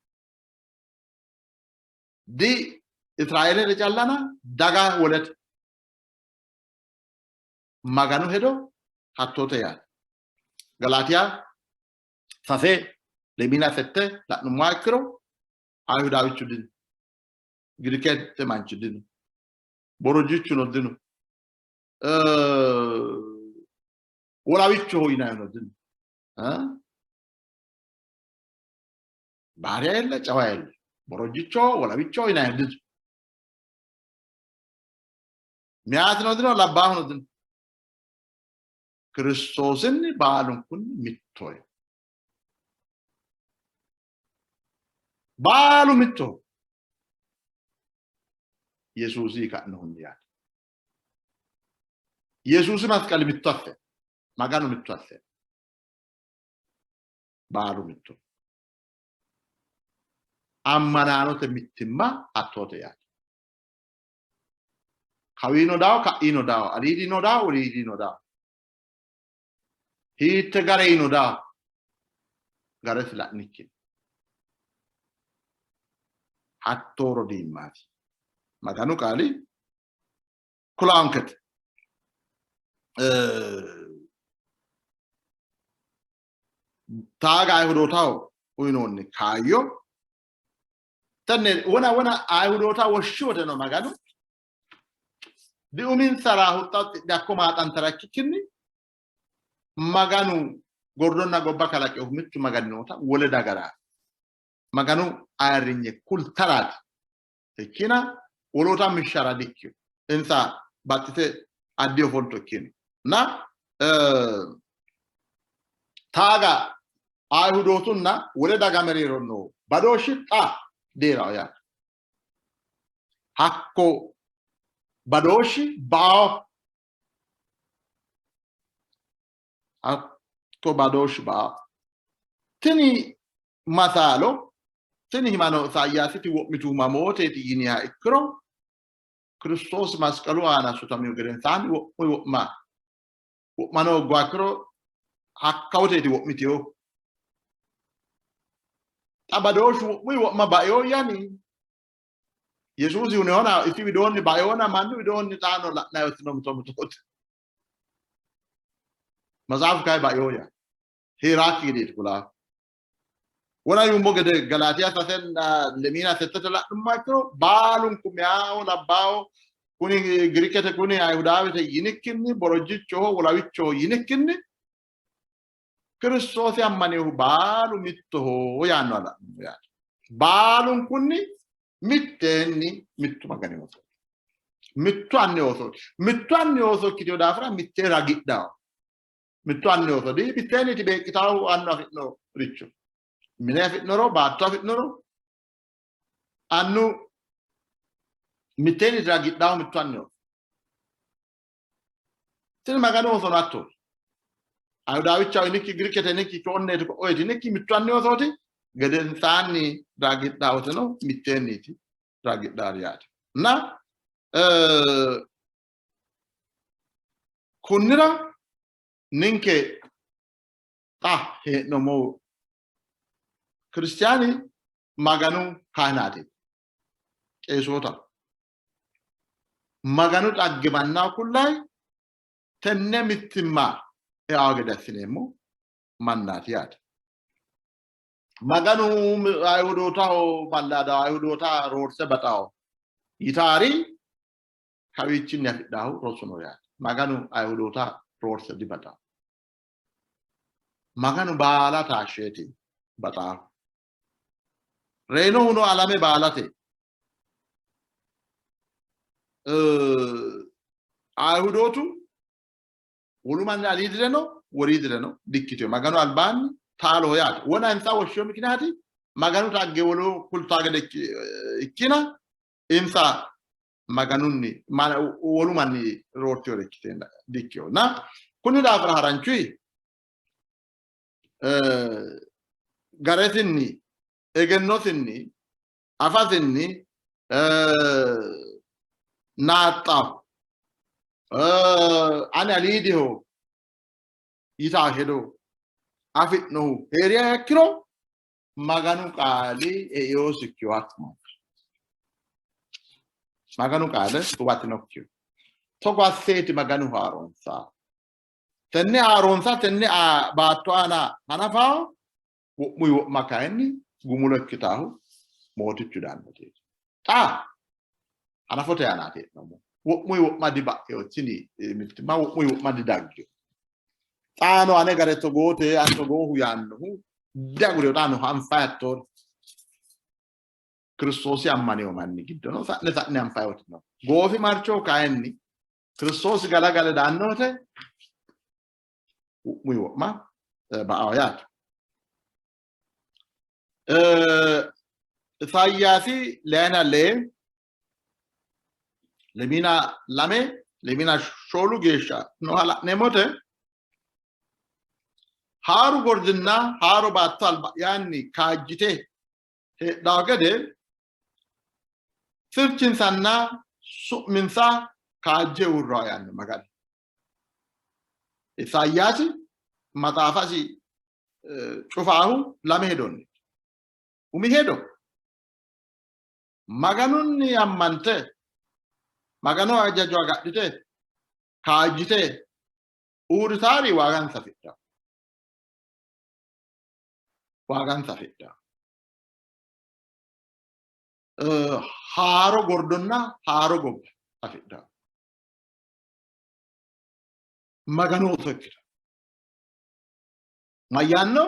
Di Israeelete callana daga wolete Maganu hedo hattoote yaate. Galaatiya 3 28 la'nummoha ikkiro Ayihudaawichu dino, Girikete manchi dino, borojjichuno dino, wolawichoho yinannihuno dino. Baariya yelle cawa yelle borojjichoho wolawichoho yinannihu dino. Meyaatino dino labbaahuno dino. Kiristoosinni baalunkunni mittoho. Baalu mittoho. Yesuusi ka'nohunni yaate. Yesuusi masqali mitto asse. Maganu mitto asse. Baalu mitto. Ammanaanote mittimma hattoote yaate. Kawiino dawo, ka'iino dawo, aliidino dawo, woliidino dawo. Hiitte gareino dawo, garesi la'nikki. Hattoo rodiimmaati. Maganu qaali kulaankete. Taaga Ayihudootaho uyinoonni kaayyo tenne wona wona Ayihudoota woshshi wote no Maganu diuminsara huxxa huxxidhe hakko maaxantara ikkikkinni Maganu gordonna gobba kalaqinohu mittu Magani noota wole dagara Maganu ayirrinye kultaraati ikkina woloota mishshara dikkino. Insa baxxite addi ofolto ikkino. Na taaga Ayihudootunna wole daga mereero noo badooshshi xa deeraho yaate. Hakko badooshshi bao. Hakko badooshshi bao. Tini masaalo, tini himano Isayaasiti wo'mitu mamooteeti yiniha ikkiro, Kiristoosi masqalu aana sutamihu gedensaanni wo'mu wo'ma wo'ma nooggoha ikkiro hakkawoteeti wo'mitino. Xa badooshshu wo'muyi wo'ma baeo yani Yesuusi hunehona isi widoonni baeona mannu widoonni xaano la'nayotino mito mitooti. Matsaafu kayi baeo ya heeraakki gedeeti kulaa. Wona yuummo gede Galaatiya 3 8 la'nummo ikkiro baalunku meyaaho labbaaho kuni Girikete kuni Ayihudaawete yinikkinni borojjichoho wolawichoho yinikkinni Kiristoosi ammaninohu baalu mittoho yaanno la'nummo yaate. Baalunkunni mitteenni mittu Magani oosooti. Mittu anni oosooti. Mittu anni ooso ikkitino daafira mittee ragidhaho. Mittu anni ooso di mitteenniiti beeqqitahu annu afi'noricho. Mine afi'noro baatto afi'noro annu mitteenni ragidhahu mittu anni ooso. Tini Maganu oosono hattooti. Ayihudaawichaho yinikki Girikete yinikki ko'onneeti ko'oyeeti yinikki mittu anni oosooti gedensaanni ragidhaawoteno mitteenniiti ragidhaari yaate. Na kunnira ninke xa hee'noommo kiristiyaani Maganu kaahinaati qeesoota Maganu xagge mannaho kullayi tenne mittimma eao gede assineemmo mannaati yaate. Maganu Ayihudootaho mallaadaho, Ayihudoota roorse baxaho yitaari kawiichinni afidhaahu rosu no yaate. Maganu Ayihudoota roorse dibaxaho. Maganu baala taashsheeti baxaahu. Reyinohuno alame baalate. Ayihudootu wolu manni aliidireno woriidireno dikkitino. Maganu albaanni taaloho yaate. Wona insa woshshiyo mikinaati Maganu xagge wolu kultaa gede ikkina insa Maganunni wolu manni roortinore ikkiteenna dikkino. Na kunni daafira haranchuyi garesinni egennosinni afasinni naaxxa ani aliidiho yitaa hedo afi'nohu hee'riha ikkiro Maganu qaali eosikkiho hakku Maganu qaale huwatinokkiho. Togo asseeti Maganu haaroonsa. Tenne haaroonsa tenne baatto aana hanafaho wo'muyi wo'ma kayinni gumulo ikkitaahu mootichu daannoteeti. Xa hanafote aanaati hee'noommo. Wo'muyi wo'ma diba'ino tini mittimma wo'muyi wo'ma didaggino. Xaano ane gare togoote ani togoohu yaannohu diagurino. Xaano anfayi hattoori Kiristoosi ammanino manni giddono sa'ne sa'ne anfayi no. Goofimarchoho kayinni Kiristoosi galagale daanno wote wo'muyi wo'ma ba'awo yaate. Isayaasi leyina lee lemiina lame lemiina shoolu geeshsha nooha la'neemmote haaru gordinna haaro baatto alba'yaanni kaajjite heedhawo gede sirchinsanna su'minsa kaajje uurrawo yaanno Maganu. Isayaasi maxaafasi cufaahu lame hedonni. Umi hedo Maganunni ammante Maganu hajajo agadhite kaajjite uurritaari waagansa afidhanno. Waagansa afidhanno. Haaro gordonna haaro gobba afidhanno. Maganu ooso ikkitanno. Mayyaanno?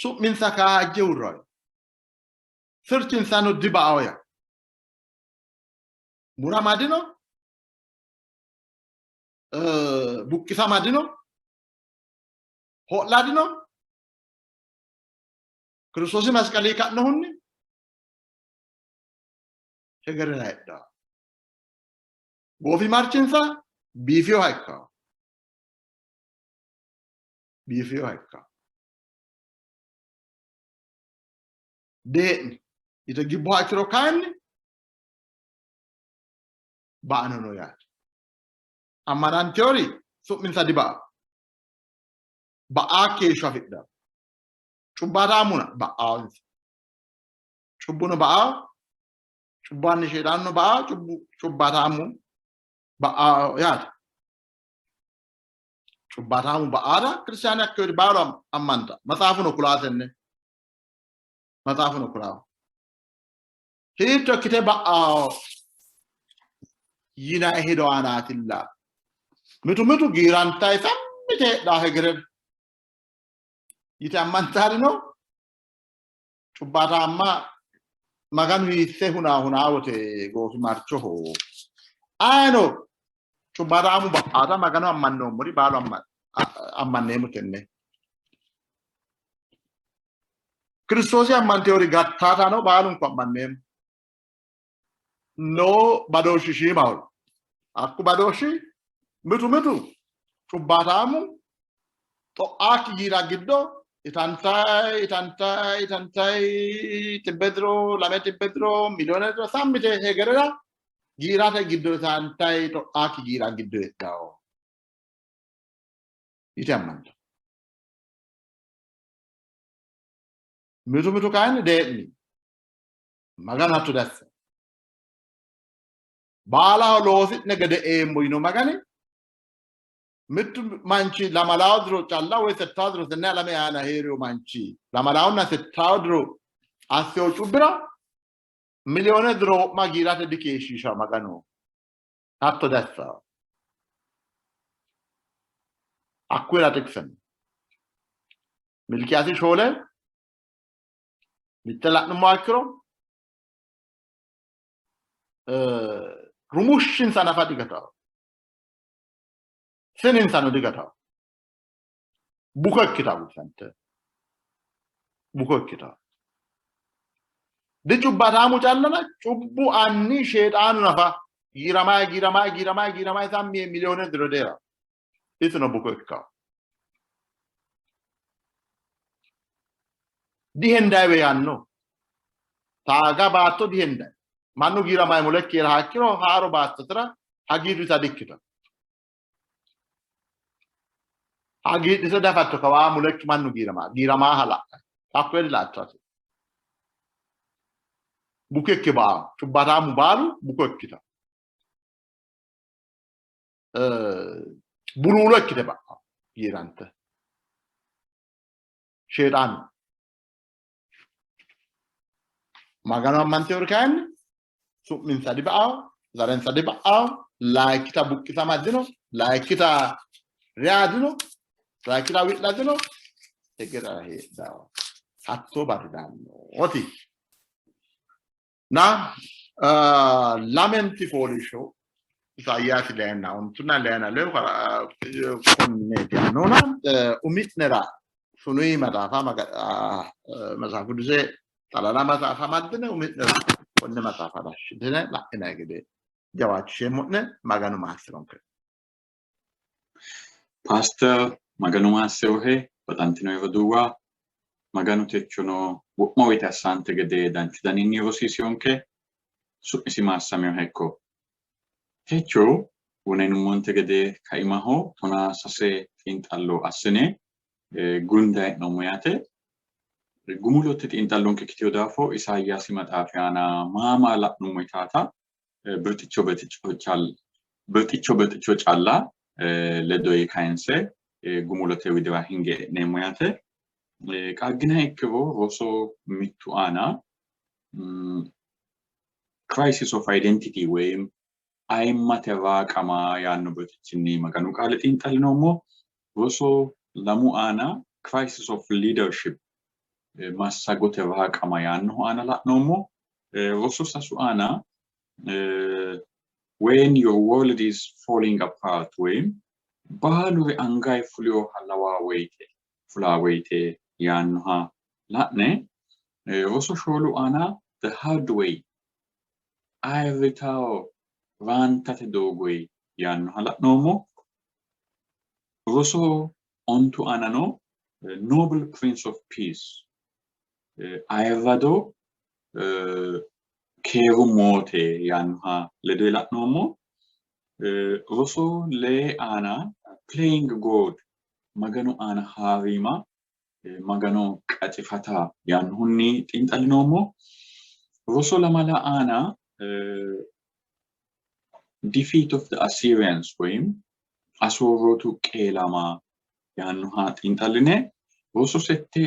Su'minsa kaajje uurrawo. Sirchinsano dibao ya. Murama dino, buqqisama dino, ho'la dino. Kiristoosi masqali ka'nohunni hegerera heedhanno. Goofimarchinsa biifinoha ikkanno. Biifinoha ikkanno. Dee'ni yite gibboha ikkiro kayinni ba'ano no yaate. Ammananteori su'minsa diba'anno. Ba'aakki heeshsho afidhanno. Cubbaataamuna ba'ao insa. Cubbuno ba'ao, cubbuanni sheexaanuno ba'ao, cubbaataamu ba'ao yaate. Cubbaataamu ba'aara kiristaani akkeori baalu ammanta. Maxaafuno kulaa tenne. Maxaafuno kulaa. Hiitto ikkite ba'ao yinanni hedo aanaatilla. Mitu mitu giirantayi sammite heedhaa hegere yite ammantaarino cubbaataamma Maganu hiisse hunaa hunaa wote goofimarchoho. Ayino cubbaataamu ba'aata Maganu ammannoommori baalu ammanneemmo tenne. Kiristoosi ammanteori gattaatano baalunku ammanneemmo. Noo badooshshi shiimaho. Hakku badooshshi mitu mitu cubbaataamu xo'aakki giira giddo itantayi itantayi itantayi xibbe diro lame xibbe diro miliyoone diro sammite hegerera giirate giddo itantayi xo'aakki giira giddo heedhawo yite ammanta. Mitu mitu kayinni dee'ni Maganu hatto diassino. Baalaho loosi'ne gede eemmo yino Magani mittu manchi lamalawo diro calla woy settawo diro tenne alame aana hee'rino manchi lamalawonna settawo diro assino cubbira miliyoone diro wo'ma giirate dikeeshshiisha Maganu hatto diassanno. Hakkuyira xiqiseno Milkiyaasi shoole. Mitte la'nummoha ikkiro rumushshinsa nafa digatawo, sininsano digatawo. Buko ikkitawo gufante, buko ikkitawo. Dicubbataamu callana cubbu anni sheexaanu nafa giiramayi giiramayi giiramayi giiramayi sammi yee miliyoone diro deera. Isino buko ikkawo. Dihendaayiwe yaanno. Taaga baatto dihendayi. Mannu giiramayi mulekki hee'raha ikkiro haaro baattotira hagiirrita dikkitano. Hagiidhite dafatto kawaa mulekki mannu giirama giiramaaha la'na. Hakkoye dila'atto ati. Buko ikke baalu cubbataamu baalu buko ikkita. Buluulo ikkite ba'anno giirante. Sheexaanu Magano ammanteori kayinni su'minsa diba'awo, zarensa diba'awo, layikkita buqqisama dino, layikkita reya dino, layikkita wi'la dino, hegerera heedhawo. Hattoo barri daannooti. Na lamenti fooliishsho Isayaasi leyina ontunna leyina leyu konneeti yaannohuna umi'nera sunuyi maxaafa Maxaafu Quduse xalala maxaafa amaddine umi'nera konne maxaafa lashshitine la'inanni gede jawaachisheemmo'ne. Maganu maassi'ronke. Paaster Maganu maassi'rohe. Baxantino roduuwa, Maganu techono wo'ma woyite assante gede danchu daninni rosiisionke. Su'misi maassaminoha ikko. Techo wonanummonte gede kaimaho 13 xiinxallo assine gunda hee'noommo yaate. Gumulote xiinxallonke ikkitino daafo Isayaasi maxaafi aana maa maa la'nummo yitaata birxicho birxicho birxicho calla ledoye kayinse gumulote widira hinge e'neemmo yaate. Qaagginaha ikkiro roso mittu aana crisis of identity woyim ayimmate raaqama yaanno birxichinni Maganu qaale xiinxallinoommo. Roso lamu aana crisis of leadership massagote raaqama yaannohu aana la'noommo. Roso sasu aana when your world is falling apart woyim baaluri angayi fulinoha lawaa woyite fulaa woyite yaannoha la'ne roso shoolu aana the hard way ayirritawo raantate doogoyi yaannoha la'noommo. Roso ontu aanano noble prince of peace ayirrado keeru moote yaannoha ledo la'noommo. Roso lee aana playing God Maganu aana haariima Magano qacifata yaannohunni xiinxallinoommo. Roso lamala aana defeat of the Assyrians woyim Asoorootu qeelama yaannoha xiinxalline roso sette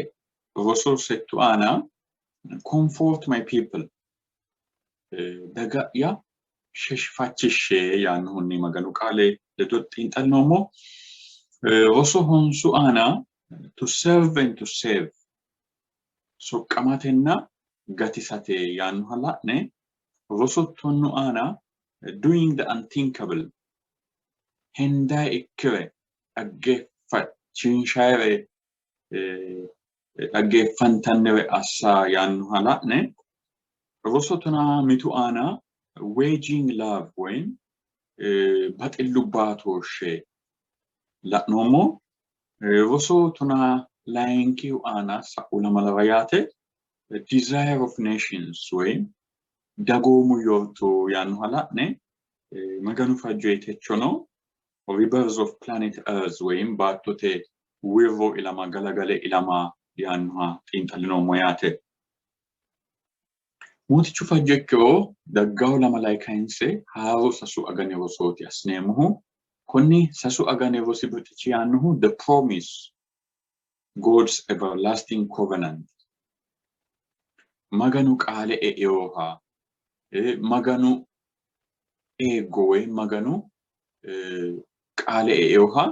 roso settu aana comfort my people daga'ya sheshifachishshe yaannohunni Maganu qaale ledo xiinxallinoommo. Roso honsu aana to serve and to save soqqamatenna gatisate yaannoha la'ne roso tonnu aana doing the unthinkable hendayi ikkire dhaggeeffachinshaayire dhaggeeffantannire assa yaannoha la'ne roso tonaa mitu aana waging love woyim baxillu baatooshshe la'noommo. Roso tonaa layinkihu aana sa'u lamalara yaate desire of nations woyim dagoomu yorto yaannoha la'ne Maganu fajjo techono rebirth of planet earth woyim baattote wirro ilama galagale ilama yaannoha xiinxallinoommo yaate. Mootichu fajjo ikkiro daggawo lamalay kayinse haaro sasu agani rosooti assineemmohu. Konni sasu agani rosi birxichi yaannohu The Promise, God's Everlasting Covenant. Maganu qaale e'eoha, Maganu eeggo woy Maganu qaale e'eoha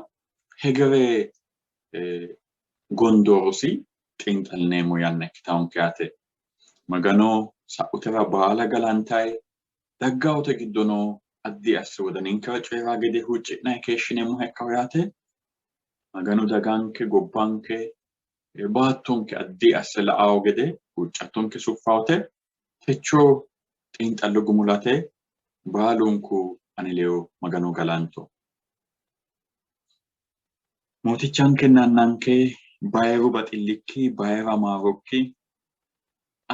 hegere gondoorosi xiinxallineemmo yanna ikkitaonke yaate. Magano sa'utera baala galantayi daggawote giddono addi asse wodaninkera coyi'ra gede huucci'nayi keeshshineemmoha ikkawo yaate. Maganu daganke, gobbanke, baattonke addi asse la'awo gede huuccattonke suffawote. Techo xiinxallo gumulate baalunku ane ledo Magano galanto. Mootichankenna Annanke bayiru baxillikki, bayira maarokki,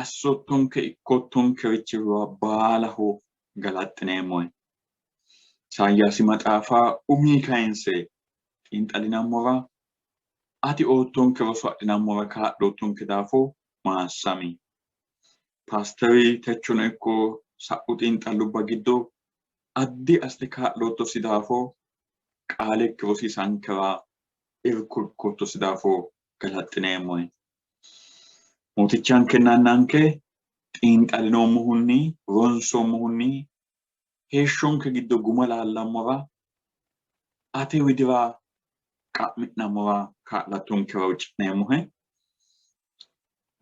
assoottonke ikkoottonkerichira baalaho galaxxineemmohe. Isayaasi maxaafa umi kayinse xiinxallinammora ati oottonke roso adhinammora kaa'loottonke daafo maassami. Paasteri techono ikko sa'u xiinxallubba giddo addi assite kaa'loottosi daafo qaalekki rosiisankera irko ikkoottosi daafo galaxxineemmohe. Mootichankenna Annanke xiinxallinoommohunni ronsoommohunni heeshshonke giddo guma laallammora ate widira qa'mi'nammora kaa'lattonkera huucci'neemmohe.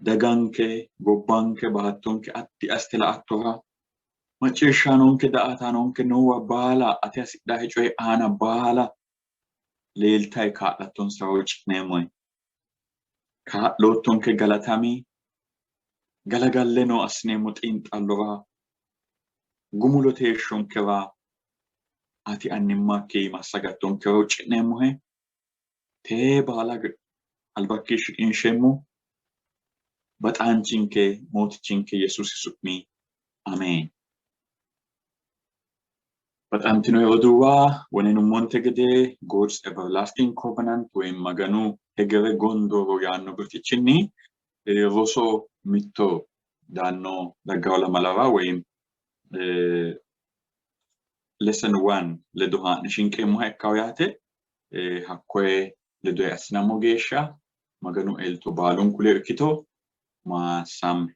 Daganke, gobbanke, baattonke addi assite la''attora macciishshaanonke, daa''ataanonke noowa baala ate hasidhahe coyi aana baala leeltayi kaa'lattonsara huucci'neemmohe. Kaa'loottonke galatami, galagalle noo assineemmo xiinxallora gumulote heeshshonkera ati annimmakki massagattonkera huucci'neemmohe. Tee baala albakki shiqinsheemmo baxaanchinke Mootichinke Yesuusi su'mi ameen. Baxantino roduuwa wonenummonte gede God's Everlasting Covenant woyim Maganu hegere gondooro yaanno birxichinni roso mitto daanno daggawo lamalara woyim lesson one ledo haa'ne shinqeemmoha ikkawo yaate. Hakkoye ledo assinammo geeshsha Maganu elto baalunku ledo ikkito. Maassamme.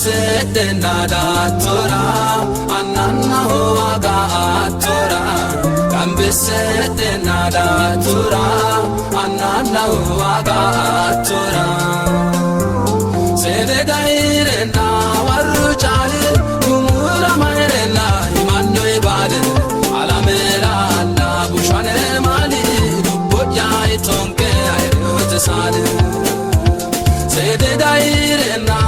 Gambisetenna daattora annannaho waaga aattora Gambisetenna daattora annannaho waaga aattora Seede dairenna warru caali gumura mayrenna himannoy baale alamela alla bushane maali lubbo'ya itonke ayreyote saale Seede dairenna.